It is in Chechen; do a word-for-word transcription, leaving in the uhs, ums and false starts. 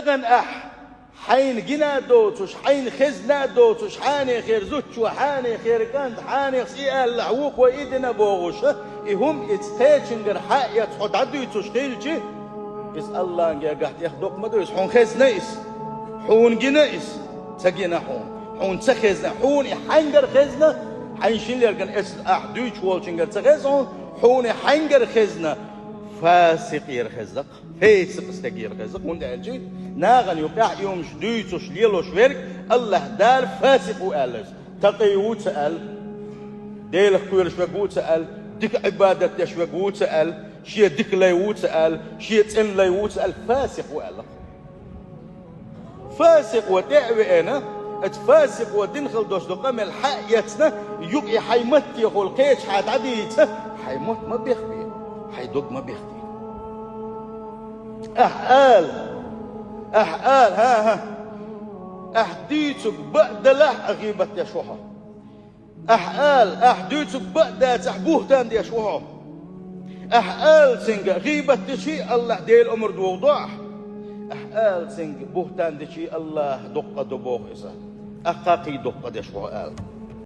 Нагахь ахь хьайна гина а доцуш, хьайна хезна а доцуш, хьанехера зудчо, хьанехера кӀанта, хьанехас и аьллахь, вукхо и дина бохуш, и хӀума иза кхечуьнгара хьа а эцна хьо дӀадуьйцуш хилча, иза Аллахьан гергахь тӀех доккха ма ду иза. Хьуна хезна иза, хьуна гина иза, ца гина хьуна, хьуна ца хезна, хьуна и хьаьнгара хезна, хьайна шин лергана эцна ахь дуьйцуш волчуьнгара ца хезна хьуна, хьуна и хьаьнгара хезна, фасикъера хезна-кх. Фасикъ стегера хезна-кх, хӀунда аьлча нахана юкъахь и хӀумаш дуьйцуш, лелош верг Аллахь Дала фасикъ ву аьлла иза. Такъий ву ца аьлла, Делах кхоьруш верг ву ца аьлла, дика Ӏибадат деш верг ву ца аьлла, шен дика лай ву ца аьлла, шен цӀена лай ву ца аьлла, фасикъ ву аьлла-кх. Фасикъо тӀе а веана, оцу фасикъо дина хила долуш долу къамел хьа а эцна, юкъа и хьайн маттехула кхечахьа дӀадийца, хьайн мотт ма бехбе, хьайн дог ма бехке. Ахь ала, ахь ала, хӀан-хӀа, ахь дуьйцург бакъ далахь а, гӀийбат деш ву хьо. Ахь ала, ахь дуьйцург бакъ дацахь, бухӀтан деш ву хьо. Ахь ала цуьнга, гӀийбат дичий, Аллахь Делан омра дохадо ахь. Ахь ала цуьнга, бухӀтан дичий, Аллахь доккха до боху иза. Ахь кхин доккха деш ву хьо ала.